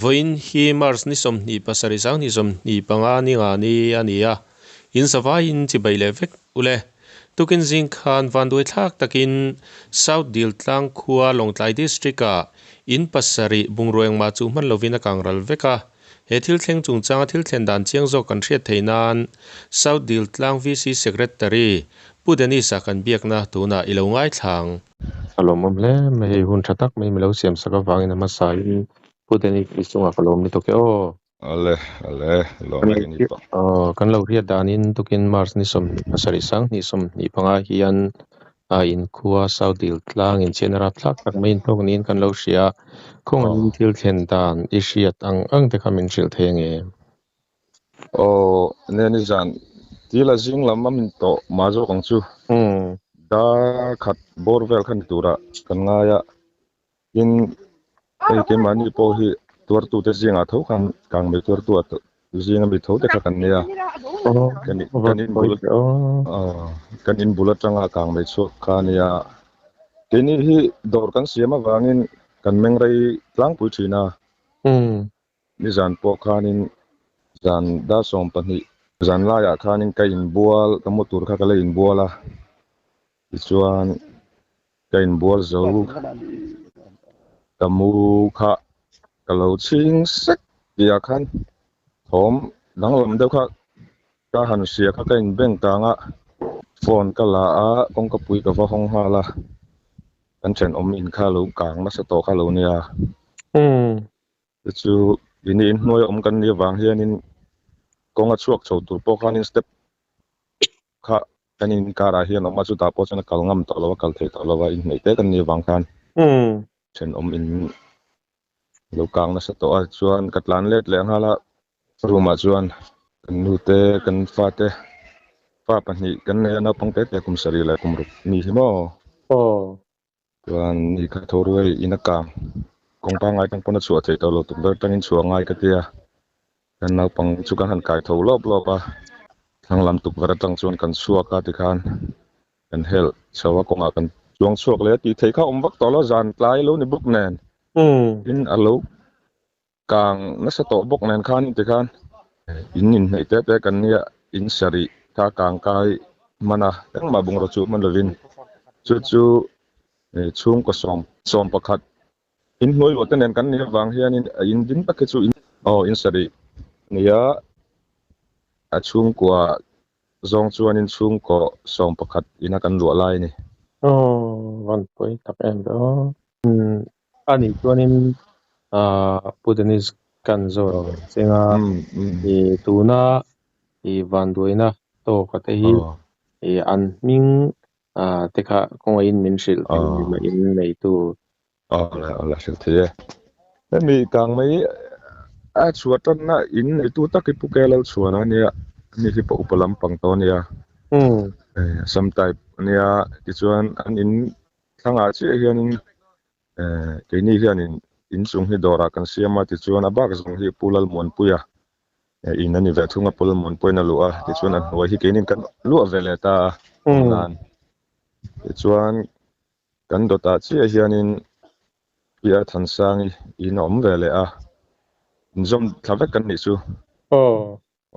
Vawiin hi March ni 27 2025 ni nga ni a ni a, in zavaiin chibai leh vek ule. Tukin zing khan vanduai thlak takin South Diltlang khua Lawngtlai District ah in pasarih bungrua engmah chu hman lovin a kang ral vek a. He thil thleng chungchanga thil thlen dan chiang zawk kan hriat theih nan South Diltlang VC Secretary Pu Dennis-a kan biakna tunah i lo ngaithla ang. A lawmawm hle mai hei hun tha tak mai milo siam sak avangin a hmasa in Pu Dennis i chungah ka lawm lutuk e aw. Ale ale lawm e ni pawh. Aw kan lo hriat danin tukin March ni 27 2025 hian a inkhua South Dil tlang inchhiatna rapthlak tak mai intawk niin kan lo hria a, khawngaihin thil thlen dan i hriat ang ang te kha min hrilh thei ange. Aw ne ni zan tila zing lam a min tawh mah zawk ang chu. Dar khat bawr vel kha ni turah kan ngai a, tin hei keimahni pawh hi tuartute zingah tho khan kangmei tuartu ah zinga mi tho te kha kan nia. Kan kan in bul kan in bul atanga kangmei chhuak kha a nia. Keini hi dawr kan siam avangin kan meng rei tlangpui thin a. Nizan pawh khanin zan dar 12 zan laiah khanin ka inbual ka mu tur kha ka la inbual a tichuan ka inbual zo ka mu kha ka lo chhing sek tihah khan thawm danglam deuh kha ka han hria kha ka inbeng tang a phone ka la a kawngka pui ka va hawng nghal a kan thenawm in kha lo kang nasa tawh kha lo nia. Te chu ini inhnuai awm kan nih avang hianin kawng a chhuak chho tur pawh khanin step kha kan inkarah hian awm a, chutah pawh chuan a kal ngam tawh lo a, kal thei tawh lo a, inhneih te kan nih avang khan thenawm in lo kang nasa tawh a, chuan ka tlan let leh nghal a, room ah chuan kan nu te kan fate fa pahnih kan nei a, naupang te te kum sarih leh kum ruk mi hi maw. Chuan ni kha tho ruai in a kang kawng pangngai tang pawn a chhuah theih tawh lo tuk ber tangin chhuah ngai ka tia. Kan naupang chu kan han kai tho lawp lawp a, thlang lam tukverh atang chuan kan chhuak a tikhan kan helh chho a kawngah kan chuang chhuak leh a tih theih kha awm vak tawh lo zan tlai lo ni bawk nen tin a lo kang nasa tawh bawk nen khan tikhan in inhneih te te kan nia in sarih kha kang kai hman a engmah bungraw chu hman lovin chu chu chhungkaw sawm sawm pakhat in hnuai luah te nen kan nih avang hianin a in ding tak hi chu in aw in sarih nia a chhungkua zawng chuanin chhungkaw sawm pakhat ina kan luah lai a ni. Aw van pawi tak em ve aw. A nih chuanin Pu Dennis kan zawt cheng a, i tuna i vanduaina tawka te hi i an hming te kha kawngaihin min hrilh thei mah in neitu. Aw le aw le hrilh thei e. Hemi kang mai a chhuah tanna in neitu tak hi Pu Kelal chhuan a nia, ani hi pawh upa lampang tawh a nia. Assam type a nia, tichuan an in Thlangah chiah hianin eh keini hianin inchung hi dawrah kan siam a tichuan a bak zawng hi Pu Lalmuanpuia eh in a ni ve thung a Pu Lalmuanpuiain a luh a tichuan a hnuai hi keinin kan luah ve leh ta a awm nan tichuan kan dawtah chiah hianin Pi Thansangi in a awm ve leh a inzawm thla vek kan nih chu.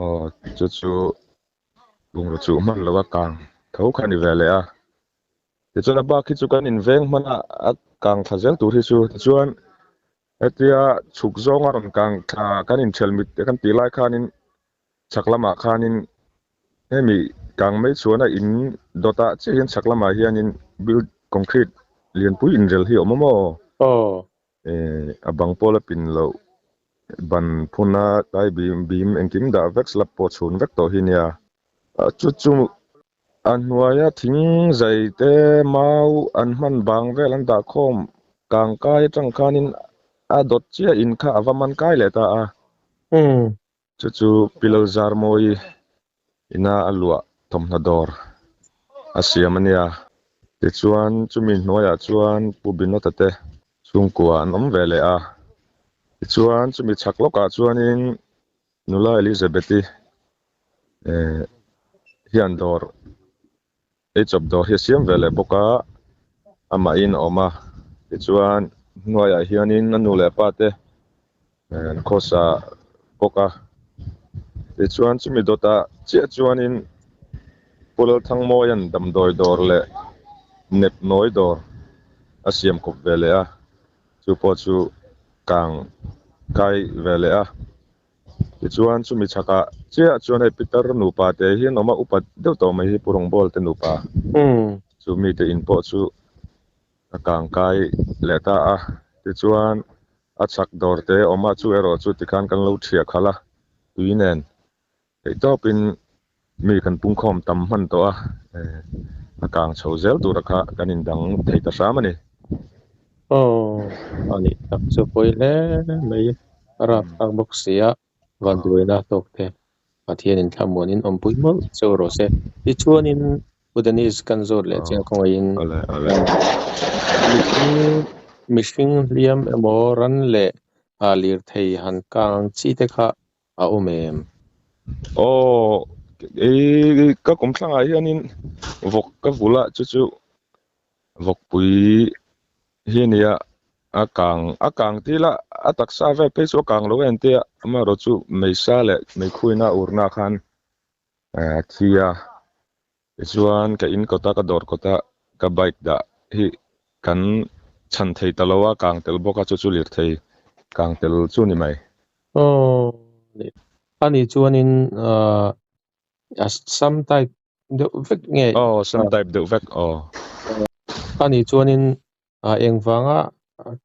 Aw chu chu bungraw chuh hman lo a kang tho kha a ni ve leh a. Tichuan a bak hi chu kan inveng hman a, a kang thla zel tur hi chu. Tichuan hetia chhuk zawnga rawn kang thla kan inthelh mit te kan tih lai khanin chhak lamah khanin hemi kang mai chuan a in dawtah chiah hian chhak lamah hianin build concrete lianpui inrel hi a awm a maw? Eh a bang pawla pin loh ban phuna tlai bim bim engkim dah vek slab pawh chhun vek tawh hi nia. Chu chu A hnuaia thing zai te mau an hman bang vel an dah khawm kang kai atang khanin a dawt chiah in kha a va man kai leh ta a. Chu chu Pilal Zarmawi ina a luah thawmhnaw dawr a siam a nia. Tichuan chumi hnuaiah chuan Pu Binota te chhungkua an awm ve leh a. Tichuan chumi chhak lawkah chuanin Nula Elizabeth-i eh hian dawr ei chawp dawr hi a siam ve leh bawk a, amahin a awm a, tichuan hnuaiah hianin a nu leh a pa te An khawsa bawk a. Tichuan chumi dawtah chiah chuanin Pu Lalthangmawia'n damdawi dawr leh nep nawi dawr a siam kawp ve leh a, chu pawh chu kang kai ve leh a. Tichuan chumi chhakah chiah chuan hei Peter nupa te hi an awm a, upa deuh tawh mai hi Pu Rawngbawlte te nupa chu mite in pawh chu a kang kai leh ta a. Tichuan A chhak dawr te awm a, chu erawh chu tikhan kan lo thiah khalh a, tui nen theihtawpin mi kan pungkhawm tam hman tawh a, a kang chho zel tura kha kan indang thei ta hram a ni. Aw, a nih tak chu pawi hle mai, a rap thlak bawk si a, vanduaina tawk te Pathianin thlamuanin awmpui mawlh cheu rawh se. Tichuanin Pu Dennis kan zawt leh chiang khawngaihin mihring mihring hliam emaw ran leh lirthei han kang ang chi te kha a awm em? Aw, kei ka kawmthlangah hianin vawk ka vul a, chu chu vawkpui hi a nia, a kang a kang til a, a taksa vel phei chu a kang lo em tia, amaherawh chu meisa leh meikhuina urna khan a thi a, tichuan ka in kawta ka dawr kawta ka bike dah hi kan chhan thei ta lo a, kang tel bawk a chu chu lirthei kang tel chu ni mai. Aw, ani chuanin ahh a sam type deuh vek nge? Aw, sam type deuh vek aw. Ani chuanin engvanga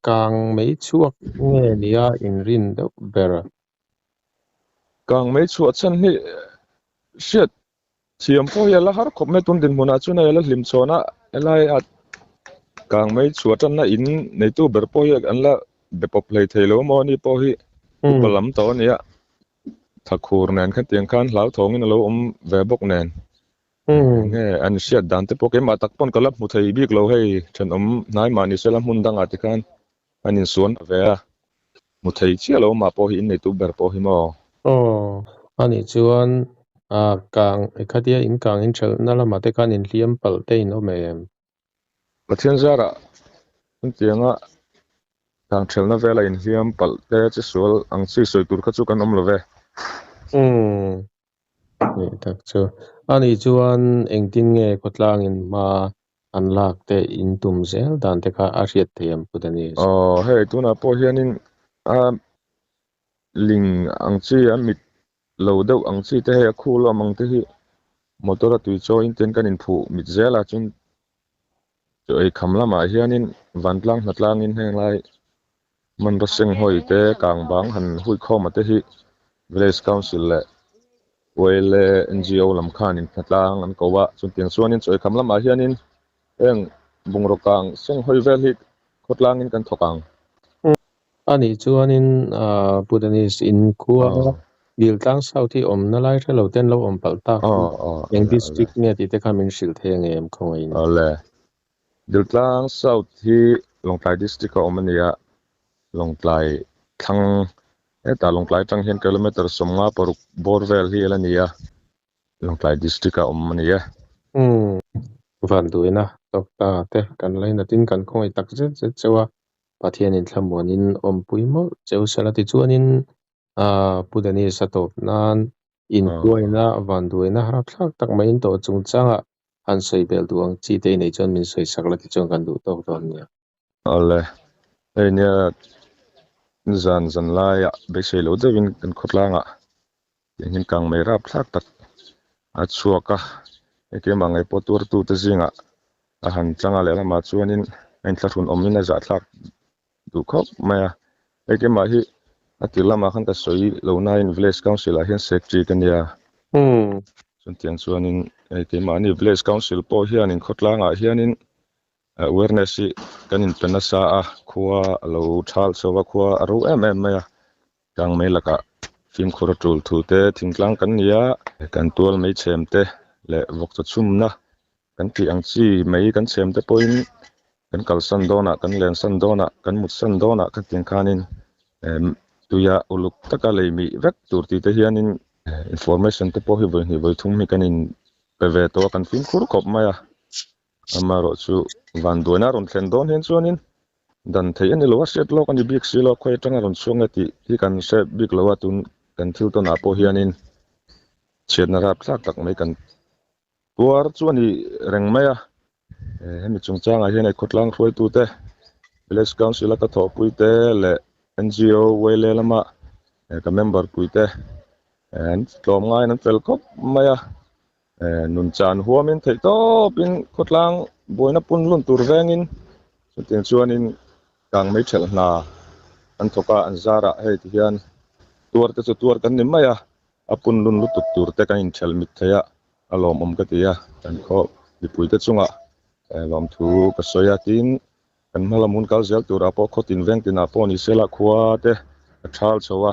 kang mei chhuak nge nia inrin deuh ber? Kang mei chhuah chhan hi hriat thiam pawh hi a la har khawp mai tun dinhmunah chuan hei a la hlim chhawn a, helai a kang mei chhuah tanna in neitu ber pawh hi an la be pawp hlei thei lo maw ani pawh hi upa lam tawh a nia. Thakhur nen khatiang khan hlauthawngin a lo awm ve bawk nen. Enge an hriat dan te pawh keimah tak pawn ka la hmu thei bik lo hei thenawm hnai mah ni sela hmun dangah te khan an insuan ve a, hmu thei chiah lo mah pawh hi inneitu ber pawh hi maw. Aw, anih chuan kang khatia in kang in thelhna lamah te khan inhliam palh te in awm em? Pathian zarah hetianga tang thelna vela inhliam palh te che sual ang chi sawi tur kha chu kan awm lo ve. Umm, nih tak chu. Ani chuan engtin nge khawtlangin hma an lak te in tum zel dan te kha a hriat thei ang Pu Dennis? Aw, hei tunah pawh hianin a ling ang chi a mit lo deuh ang chi te hei a khu lawm ang te hi motor a tui chaw in ten kan inphuh mit zel a chuan chaw ei kham lamah hianin vantlang hnatlangin heng lai hmanraw seng hawi te kang bang han hui khawm a te hi village council leh YLA NGO lam khanin hnatlang an ko a chutiang chuanin chaw ei kham lamah hianin heng bungraw kang seng hawi vel hi khawtlangin kan thawk ang. A nih chuanin Pu Dennis in khua Diltlang South hi awmna lai hre lo ten lo awm palh tak hi eng district nge tih te kha min hrilh thei ang em khawngaihin? Awle. Diltlang South hi Lawngtlai district a awm a nia, Lawngtlai thlang hetah Lawngtlai atang hian kilometre 56 bawr vel hi a la ni a. Lawngtlai District a awm a ni e. Umm. Vanduaina tawkta te kan lainatin kan khawngaih tak zet zet cheu a, Pathianin thlamuanin awmpui mawlh cheu sela tichuanin aah Pu Dennis a tawp nan inkuaina vanduaina harapthlak tak mai in tawh chungchangah han sawi belh duh ang chi te i neih chuan min sawi sak la tichuan kan duh tawk dawn nia. Awle, hei nia zan zan laiah beisei loh deuhin kan khawtlangah Tiang hian kang mai rap thlak tak a chhuak a, hei keimah ngei pawh tuartute zingah a han chang a lehlamah chuanin a inthlahrun awmin a zahthlak duh khawp mai a, hei keimah hi a tir lamah khan ka sawi lo nain village council ah hian secretary ka nia, chuan tiang chuanin hei keimahni village council pawh hianin khawtlangah hianin awareness hi kan inpe nasa a, khua a lo thal chho a, khua a ro em em mai a. Tlang mai lakah fimkhur a tul thu te, thingtlang kan ni a, kan tual mai chhem te leh vawk chaw chhumna kan tih ang chi mai kan chhem te pawhin kan kalsan dawnah, kan lensan dawnah, kan mutsan dawnah kha tiang khanin tuia uluk taka lei mih vek tur tih te hianin information te pawh hi vawi hnih vawi thum hi kan in pe ve tawh a, kan fimkhur khawp mai a. Amaherawhchu vanduaina a rawn thlen dawn hian chuanin. Dan theih a ni lo a, hriat lawk a ni bik si lo, khawi atanga rawn chhuak nge tih hi kan hre bik lo a, tun kan thil tawnah pawh hianin chhiatna rapthlak tak mai kan tuar chu a ni reng mai a. Hemi chungchangah hian ei khawtlang hruaitute, Village Council a ka thawhpuite leh NGO Wele lama ka member puite an tlawm ngaiin an fel khawp mai a. Nun chan huamin theih tawpin khawtlang buaina pun lun tur vengin chutiang chuanin kang mai thelh hna an thawk a, an zarah hei ti hian tuar te chu tuar kan ni mai a, a pun lun lutuk tur te kan inthelh mit thei a, a lawmawm ka ti a, kan khaw mipui te chungah lawmthu ka sawi a, tin kan hma lam hun kal zel turah pawh khaw tin veng tinah pawh ni sela khua te a thal chho a,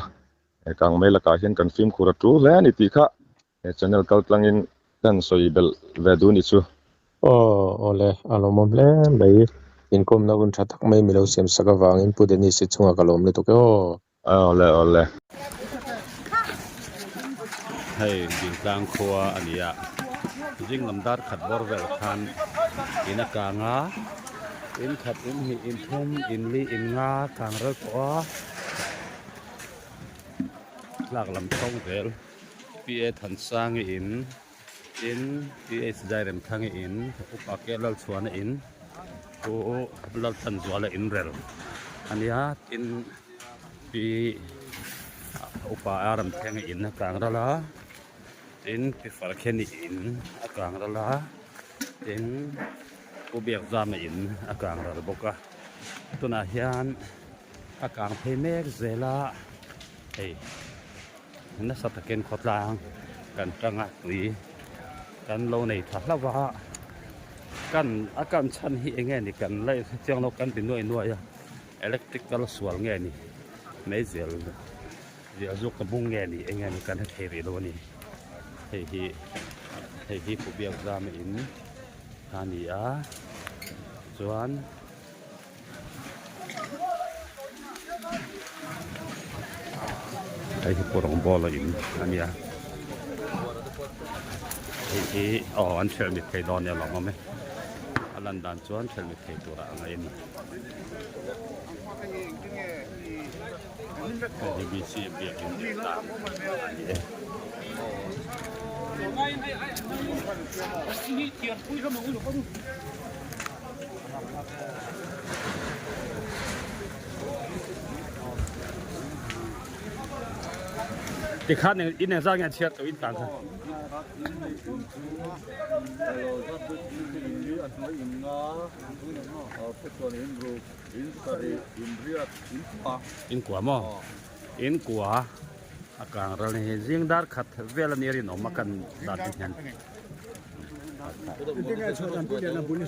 kang mai lakah hian kan fimkhur a tul hle a ni tih kha He channel kal tlangin kan sawi belh ve duh ni chu. Aw awle a lawmawm hle mai. Inkawmna hun tha tak mai milo siam sak avangin Pu Dennis i chungah ka lawm lutuk e aw. Awle awle. Hei Dingtlang khua a ni a, zing lam dar khat bawr vel khan in a kang a, in khat in hnih in thum in li in nga kang rel tawh a, tlak lam chhawng zel. PA Thansangi in, tin PH Zairemthangi in, Upa Ke Lalchhuana in, Pu Lalthanzuala in rel a nia, tin Pi Upa Aramthenga in a kang ral a, tin Pi Farkheni in a kang ral a, tin Pu Biakzama in a kang ral bawk a, tunah hian a kang phei mek zel a, hei. Nasa takin khawtlang kan tanga tui kan lo nei tha hlauh a, kan a kan chhan hi eng nge ni kan la chiang lo kan ti nuai nuai a, electrical sual nge ni meizel ziah zuk ka bung nge ni eng nge ni kan hre thei rih lo a ni, hei hi hei hi pu biak zam in a ni a chuan. Hei hi pawh ball a in a nia hei hi aw an hrelh mit thei dawn nia lawm awm e a lan dan chuan hrelh mit thei turah a ngaih a ni hei hi B C biakin tan a ni e. Tikhan in engzat nge an chhiar tawh in tan kha. In kua maw? In kua a kang ral ni hi zing dar khat vel a ni rinawm a kan dan te hian.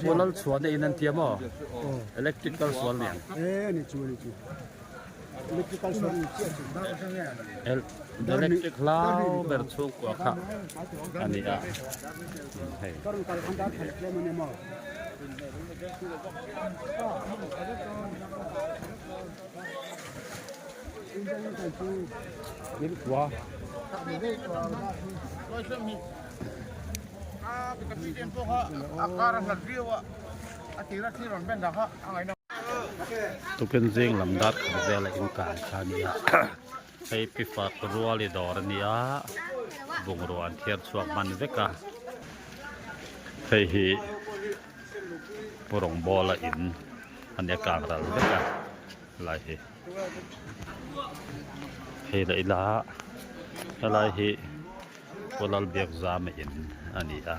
Pualal chhuahna in an tia maw? Electrical sual niang. Electric hlau ber chhungkua kha a ni a. Hei. Tukin zing lam dat khat vela inkai kha a ni a hei pi fak ruali dawr a ni a bungrua an thiar chhuak hman vek a hei hi pu rawngbawla in a nia kang ral vek a lai hi. Hei leh ila helai hi Pualal Biakzama in a ni a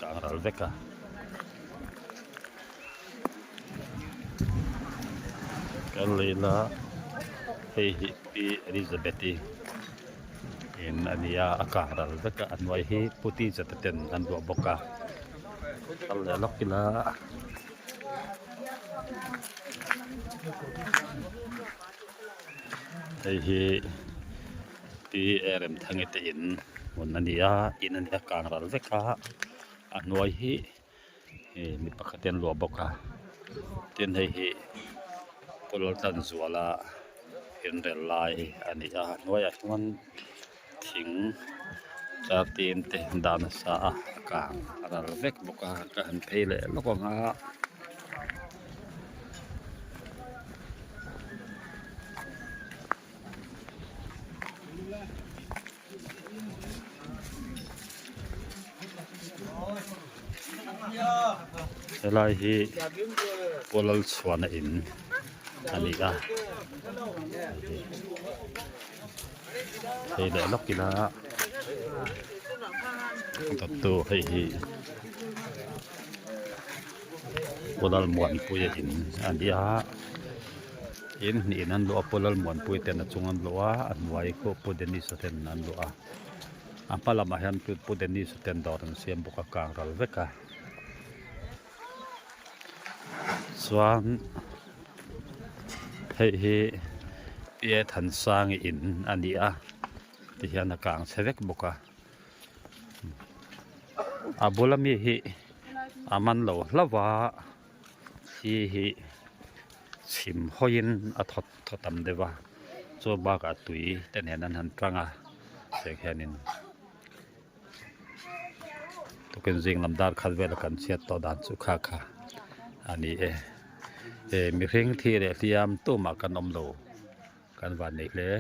kang ral vek a. Kan leh ila hei hi Pi Elizabeth-i in a ni a a kang ral vek a a hnuai hi Pu Tizata ten an luah bawk a kal leh lawk ila. Hei hi pi Remthangi te in hmun a ni a in a ni a kang ral vek a a hnuai hi ih mi pakhat hian a luah bawk a tin hei hi Kawltanzuala inrel lai a ni a a hnuaiah chuan. Thing char tin te dah nasa a a kang a ral vek bawk a ka han phei leh lawk ang a. Helai hi Pualal chhuahna in a ni a hei leh lawk ila dawttu hei hi Pualal Muanpuia in a ni a in hnihin an luah a Pualal Muanpuia ten a chung an luah a a hnuai pawh Pu Dennis-a ten an luah a a hma lamah hian Pu Dennis-a ten dawr an siam bawk a kang ral vek a. Chuan hei hi Pi Thansangi in a ni a tihian a kang chhe vek bawk a a bula mi hi a man lo hlauh a thi hi chhim hawiin a thawt thawt tam deuh a chu bakah tui te nen an han tang a tiang hianin. Tukin zing lam dar khat vel a kan chhiat tawh dan chu kha kha a ni e e mihring thi leh hliam tumah kan awm lo kan van nei hle.